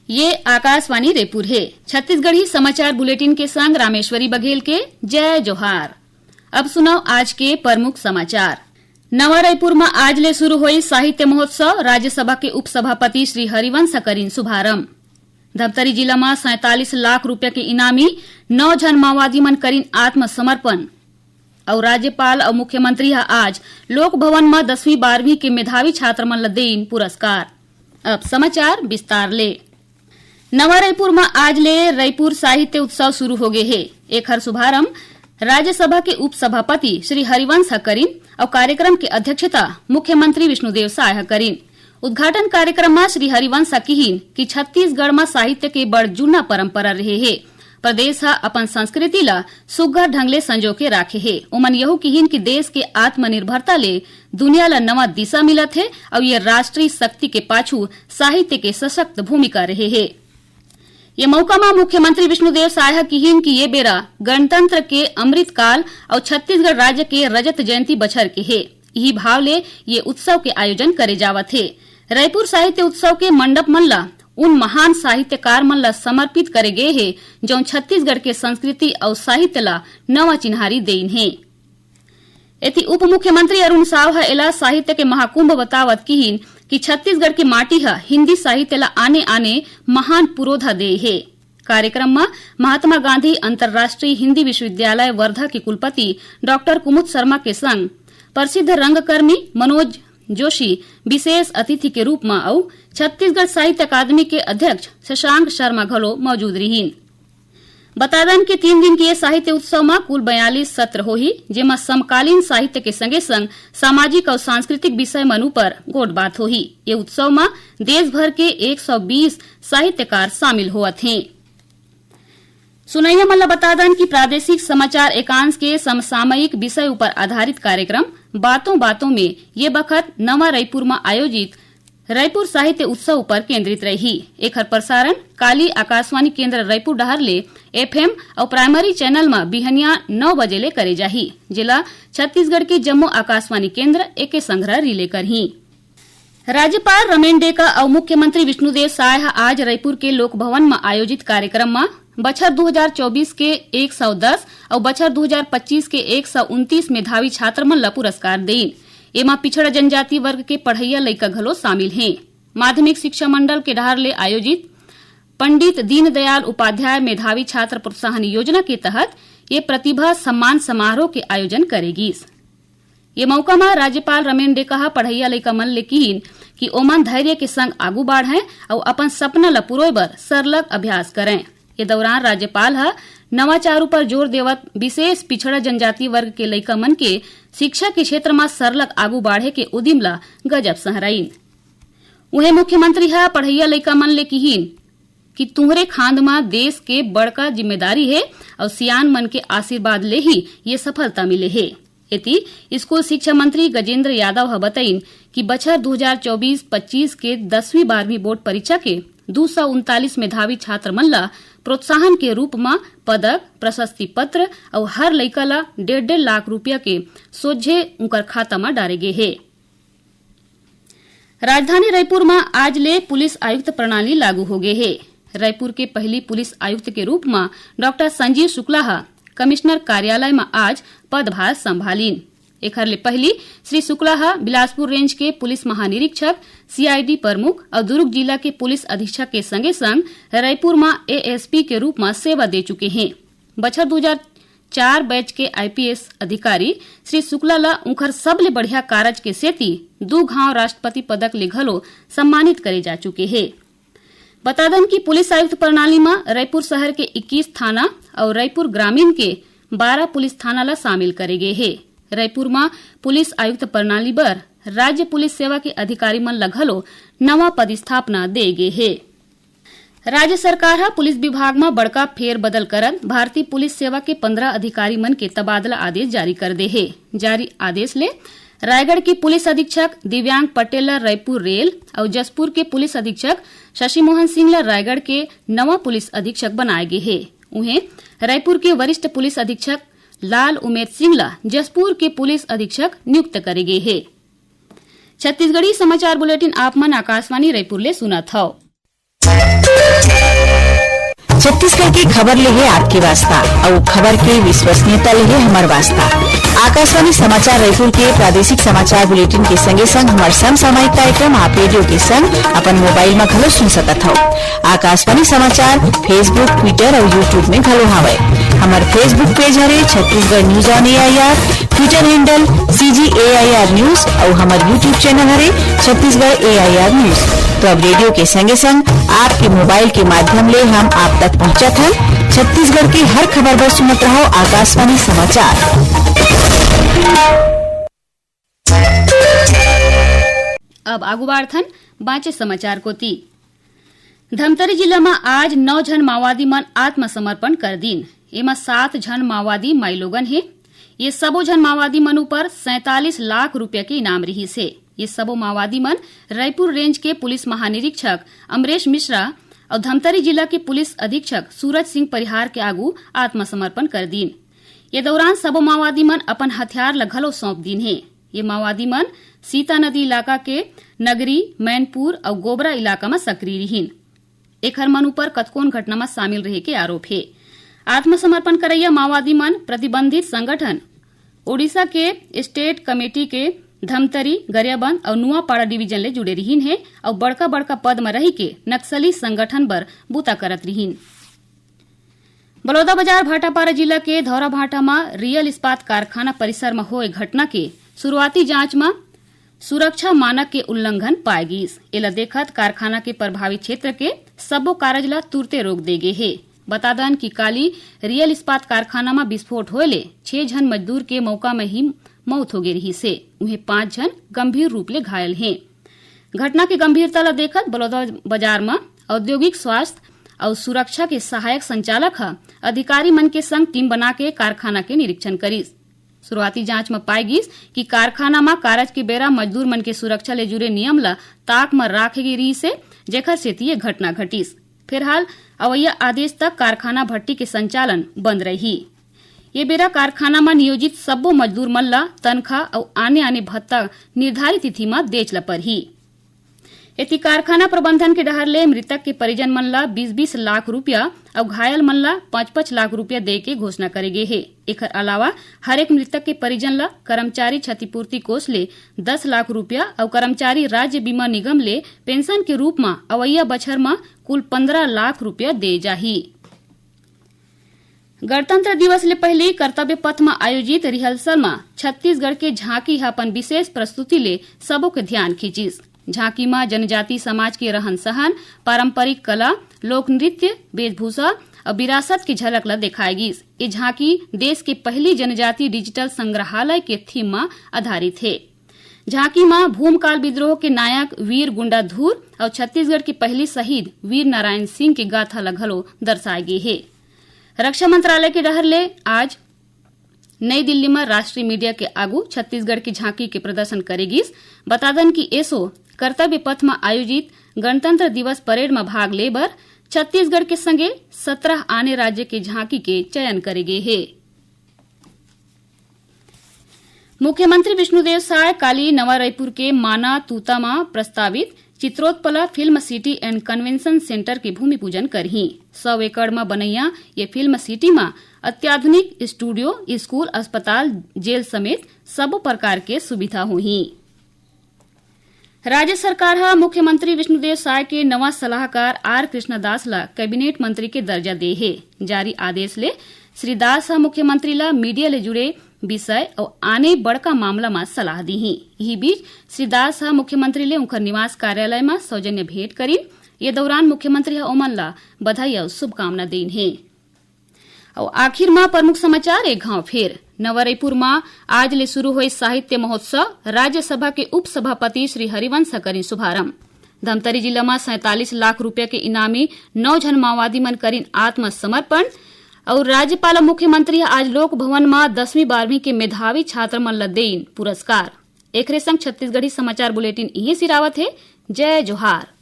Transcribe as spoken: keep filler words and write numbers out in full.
ये आकाशवाणी रायपुर हे। छत्तीसगढ़ी समाचार बुलेटिन के संग रामेश्वरी बघेल के जय जोहार। अब सुनव आज के प्रमुख समाचार। नवा रायपुर म आज ले शुरू होई साहित्य महोत्सव, राज्यसभा के उपसभापति श्री हरिवंश ह करिन शुभारंभ। धमतरी जिला म सैंतालीस लाख रुपया के इनामी नौ झन माओवादी मन करिन आत्मसमर्पण। अउ राज्यपाल अउ मुख्यमंत्री ह आज लोक भवन म दसवीं बारहवीं के मेधावी छात्र मन ल देइन पुरस्कार। अब समाचार विस्तार ले। नवा रायपुर म आज ले रायपुर साहित्य उत्सव शुरू हो गे हे। एखर शुभारंभ राज्यसभा के उपसभापति श्री हरिवंश ह करिन अउ कार्यक्रम के अध्यक्षता मुख्यमंत्री विष्णुदेव साय ह करिन। उद्घाटन कार्यक्रम म श्री हरिवंश ह किहिन कि छत्तीसगढ़ म साहित्य के बड़ जुन्ना परंपरा रहे हे। प्रदेश ह अपन संस्कृति ल सुग्घर ढंग ले संजो के राखे हे। ओमन यहू किहिन कि देश के आत्मनिर्भरता ले दुनिया ल नवा दिशा मिलत हे अउ ये राष्ट्रीय शक्ति के पाछू साहित्य के सशक्त भूमिका रहे हे। ये मौका म मुख्यमंत्री विष्णुदेव साय ह किहिन कि ये बेरा गणतंत्र के अमृत काल अउ छत्तीसगढ़ राज्य के रजत जयंती बछर के हे। इही भाव ले ये उत्सव के आयोजन करे जावत हे। रायपुर साहित्य उत्सव के मंडप मन ल उन महान साहित्यकार मन ल समर्पित करे गे हे, जौन छत्तीसगढ़ के संस्कृति अउ साहित्य ल नवा चिन्हारी देइन हे। एति उप मुख्यमंत्री अरुण साव ह एला साहित्य के महाकुंभ बतावत किहिन कि छत्तीसगढ़ के माटी ह हिंदी साहित्य ल आने-आने महान पुरोधा दे हे। कार्यक्रम म महात्मा गांधी अंतर्राष्ट्रीय हिंदी विश्वविद्यालय वर्धा के कुलपति डॉक्टर कुमुद शर्मा के संग प्रसिद्ध रंगकर्मी मनोज जोशी विशेष अतिथि के रूप म अउ छत्तीसगढ़ साहित्य अकादमी के अध्यक्ष शशांक शर्मा घलो मौजूद रिहिन। बता दन कि तीन दिन के ये साहित्य उत्सव म कुल बयालीस सत्र होही, जेमा समकालीन साहित्य के संगे-संग सामाजिक अउ सांस्कृतिक विषय मन उपर गोठबात होही। ये उत्सव म देश भर के एक सौ बीस साहित्यकार शामिल होवत हें। सुनइया मन ल बता दन कि प्रादेशिक समाचार एकांश के समसामयिक विषय उपर आधारित कार्यक्रम बातों बातों में ये बखत नवा रायपुर म आयोजित रायपुर साहित्य उत्सव उपर केंद्रित रही। एखर प्रसारण काली आकाशवाणी केंद्र रायपुर डहार ले एफएम अउ प्राइमरी चैनल म बिहनिया नौ बजे ले करे जाही, जेला छत्तीसगढ़ के जम्मो आकाशवाणी केंद्र एके संघरा रिले करही। राज्यपाल रमेन डेका अउ मुख्यमंत्री विष्णुदेव साय ह आज रायपुर के लोक भवन म आयोजित कार्यक्रम म बछर दू हजार चौबीस के एक सौ दस अउ बछर दू हजार पच्चीस के एक सौ उनतीस मेधावी छात्र मन ल पुरस्कार देइन। एमा पिछड़ा जनजाति वर्ग के पढ़इया लइका घलो शामिल हें। माध्यमिक शिक्षा मंडल के डहार ले आयोजित पंडित दीनदयाल उपाध्याय मेधावी छात्र प्रोत्साहन योजना के तहत ये प्रतिभा सम्मान समारोह के आयोजन करे गीस। ये मौका म राज्यपाल रमेन डेका ह पढ़इया लइका मन ले किहिन कि ओमन धैर्य के संग आगू बाढ़ें अउ अपन सपना ल पुरोय बर सरलग अभ्यास करें। ये दौरान राज्यपाल ह नवाचार उपर जोर देवत विशेष पिछड़ा जनजाति वर्ग के लइका मन के शिक्षा के क्षेत्र म सरलग आगू बाढ़े के उदिम ल गजब सहराइन। उहें मुख्यमंत्री ह पढ़इया लइका मन ले किहिन कि तुंहरे खांद म देश के बड़का जिम्मेदारी हे अउ सियान मन के आशीर्वाद ले ही ये सफलता मिले हे। एती स्कूल शिक्षा मंत्री गजेंद्र यादव ह बतइन कि बछर दू हजार चौबीस पच्चीस के दसवीं बारहवीं बोर्ड परीक्षा के दू सौ उनतालीस मेधावी छात्र मन ल प्रोत्साहन के रूप म पदक, प्रशस्ति पत्र अउ हर लइका ल डेढ़ डेढ़ लाख रुपया के सोझे उंकर खाता म डारे गे हे। राजधानी रायपुर म आज ले पुलिस आयुक्त प्रणाली लागू हो गे हे। रायपुर के पहिली पुलिस आयुक्त के रूप म डॉक्टर संजीव शुक्ला ह कमिश्नर कार्यालय म आज पदभार संभालिन। एखर ले पहिली श्री शुक्ला ह बिलासपुर रेंज के पुलिस महानिरीक्षक, सीआईडी प्रमुख अउ दुर्ग जिला के पुलिस अधीक्षक के संगे संग रायपुर म एएसपी के रूप म सेवा दे चुके हें। बछर दू हजार चार बैच के आईपीएस अधिकारी श्री शुक्ला ल उंखर सबले बढ़िया कारज के सेती दू घांव राष्ट्रपति पदक ले घलो सम्मानित करे जा चुके हे। बता दन कि पुलिस आयुक्त प्रणाली म रायपुर शहर के इक्कीस थाना अउ रायपुर ग्रामीण के बारह पुलिस थाना ल शामिल करे गे हे। रायपुर म पुलिस आयुक्त प्रणाली बर राज्य पुलिस सेवा के अधिकारी मन ल घलो नवा पदस्थापना दे गे हे। राज्य सरकार ह पुलिस विभाग म बड़का फेरबदल करत भारतीय पुलिस सेवा के पंद्रह अधिकारी मन के तबादला आदेश जारी कर दे हे। जारी आदेश ले रायगढ़ के पुलिस अधीक्षक दिव्यांग पटेल ल रायपुर रेल अउ जशपुर के पुलिस अधीक्षक शशि मोहन सिंह ल रायगढ़ के नवा पुलिस अधीक्षक बनाए गे हे। उहें, रायपुर के वरिष्ठ पुलिस अधीक्षक लाल उमेद सिंह ल जशपुर के पुलिस अधीक्षक नियुक्त करे गे हे। छत्तीसगढ़ी समाचार बुलेटिन आप मन आकाशवाणी रायपुर ले सुनत हव। छत्तीसगढ़ के खबर ले हे आपके वास्ता, अउ खबर के विश्वसनीयता ले हे हमर वास्ता। आकाशवाणी समाचार रायपुर के प्रादेशिक समाचार बुलेटिन के संगे संग हमर समसामयिक कार्यक्रम आप रेडियो के संग अपन मोबाइल म घलो सुन सकत हव। आकाशवाणी समाचार Facebook, Twitter अउ YouTube में घलो हावय। हमर Facebook पेज हरे Chhattisgarh news on AIR, Twitter handle CG AIR news अउ हमर YouTube चैनल हरे छत्तीसगढ़ एआईआर न्यूज। तो अब रेडियो के संगे संग आपके मोबाइल के माध्यम ले हम आप तक पहुंचत हन। छत्तीसगढ़ के हर खबर बर सुनत रहो आकाशवाणी समाचार। अब आगू बाढ़थन बांचे समाचार कोती। धमतरी जिला म आज नौ झन माओवादी मन आत्मसमर्पण कर दीन। एमा सात झन माओवादी माईलोगन हे। ये सबो झन माओवादी मन ऊपर सैंतालीस लाख रुपया के इनाम रिहिस हे। ये सबो माओवादी मन रायपुर रेंज के पुलिस महानिरीक्षक अमरेश मिश्रा अउ धमतरी जिला के पुलिस अधीक्षक सूरज सिंह परिहार के आगू आत्मसमर्पण कर दीन। ये दौरान सबो माओवादी मन अपन हथियार ल घलो सौंप दीन हे। ये माओवादी मन सीता नदी इलाका के नगरी, मैनपुर अउ गोबरा इलाका म सक्रिय रिहिन। एखर मन ऊपर कतकोन घटना म शामिल रहे के आरोप हे। आत्मसमर्पण करैया माओवादी मन प्रतिबंधित संगठन ओडिशा के स्टेट कमेटी के धमतरी, गरियाबंद अउ नुआपाड़ा डिवीजन ले जुड़े रिहिन हे अउ बड़का-बड़का पद म रहि के नक्सली संगठन बर बूता करत रिहिन। बलौदाबाजार भाटापारा जिला के धौराभाटा म रियल इस्पात कारखाना परिसर म होए घटना के शुरुआती जांच म सुरक्षा मानक के उल्लंघन पाए गीस। एला देखत कारखाना के प्रभावित क्षेत्र के सब्बो कारज ला तुरते रोक दे गे हे। बता दन कि काली रियल इस्पात कारखाना म विस्फोट होए ले छह झन मजदूर के मौका म ही मौत हो गे रिहिस हे। उहें पांच झन गंभीर रूप ले घायल हें। घटना के गंभीरता ला देखत बलौदा बाजार म औद्योगिक स्वास्थ्य अउ सुरक्षा के सहायक संचालक ह अधिकारी मन के संग टीम बना के कारखाना के निरीक्षण करिस। शुरुआती जांच म पाए गीस कि कारखाना म कारज के बेरा मजदूर मन के सुरक्षा ले जुड़े नियम ल ताक म राखे गे रिहिस हे, जेखर सेती ये घटना घटिस। फिलहाल अवइया आदेश तक कारखाना भट्टी के संचालन बंद रही। ये बेरा कारखाना म नियोजित सब्बो मजदूर मन ल तनखा अउ आने-आने भत्ता निर्धारित तिथि म देच ल परही। एती कारखाना प्रबंधन के डहर ले मृतक के परिजन मन ल बीस बीस लाख रुपया अउ घायल मन ल पाँच पाँच लाख रुपया दे के घोषणा करे गे हे। एखर अलावा हरेक मृतक के परिजन ल कर्मचारी क्षतिपूर्ति कोष ले दस लाख रुपया अउ कर्मचारी राज्य बीमा निगम ले पेंशन के रूप म अवइया बछर म कुल पंद्रह लाख रुपया दे जाही। गणतंत्र दिवस ले पहिली कर्तव्य पथ म आयोजित रिहर्सल म छत्तीसगढ़ के झांकी ह अपन विशेष प्रस्तुति ले सबो के ध्यान खींचिस। झांकी म जनजाति समाज के रहन-सहन, पारंपरिक कला, लोक नृत्य, वेशभूषा अउ विरासत के झलक ल देखाए गीस। ये झांकी देश के पहिली जनजाति डिजिटल संग्रहालय के थीम म आधारित हे। झांकी म भूमकाल विद्रोह के नायक वीर गुंडाधुर अउ छत्तीसगढ़ के पहिली शहीद वीर नारायण सिंह के गाथा ल घलो दर्शाए गे हे। रक्षा मंत्रालय के डहर ले आज नई दिल्ली म राष्ट्रीय मीडिया के आगू छत्तीसगढ़ के झांकी के प्रदर्शन करे गिस। बता दन कि एसो कर्तव्य पथ म आयोजित गणतंत्र दिवस परेड म भाग ले बर छत्तीसगढ़ के संगे सत्रह आने राज्य के झांकी के चयन करे गे हे। मुख्यमंत्री विष्णुदेव साय काली नवा रायपुर के माना तूता म प्रस्तावित Chitrotpala film city and convention centre के भूमि पूजन करही। सौ एकड़ म बनैया ये फिल्म सिटी म अत्याधुनिक स्टूडियो, स्कूल, अस्पताल, जेल समेत सबो प्रकार के सुविधा होही। राज्य सरकार ह मुख्यमंत्री विष्णुदेव साय के नवा सलाहकार आर कृष्णदास ल कैबिनेट मंत्री के दर्जा दे हे। जारी आदेश ले श्री दास ह मुख्यमंत्री ल मीडिया ले जुड़े विषय अउ आने बड़का मामला म सलाह दीही। इही बीच श्री दास ह मुख्यमंत्री ले उंखर निवास कार्यालय म सौजन्य भेंट करिन। ये दौरान मुख्यमंत्री ह ओमन ल बधाई अउ शुभकामना दीन हे। अउ आखिर म प्रमुख समाचार एक घांव फेर। नवा रायपुर म आज ले शुरू होए साहित्य महोत्सव, राज्यसभा के उपसभापति श्री हरिवंश ह करिन शुभारंभ। धमतरी जिला म सैंतालीस लाख रुपया के इनामी नौ झन माओवादी मन करिन आत्मसमर्पण। अउ राज्यपाल अउ मुख्यमंत्री ह आज लोक भवन म दसवीं बारहवीं के मेधावी छात्र मन ल देइन पुरस्कार। एखरे संग छत्तीसगढ़ी समाचार बुलेटिन इहें सिरावत हे। जय जोहार।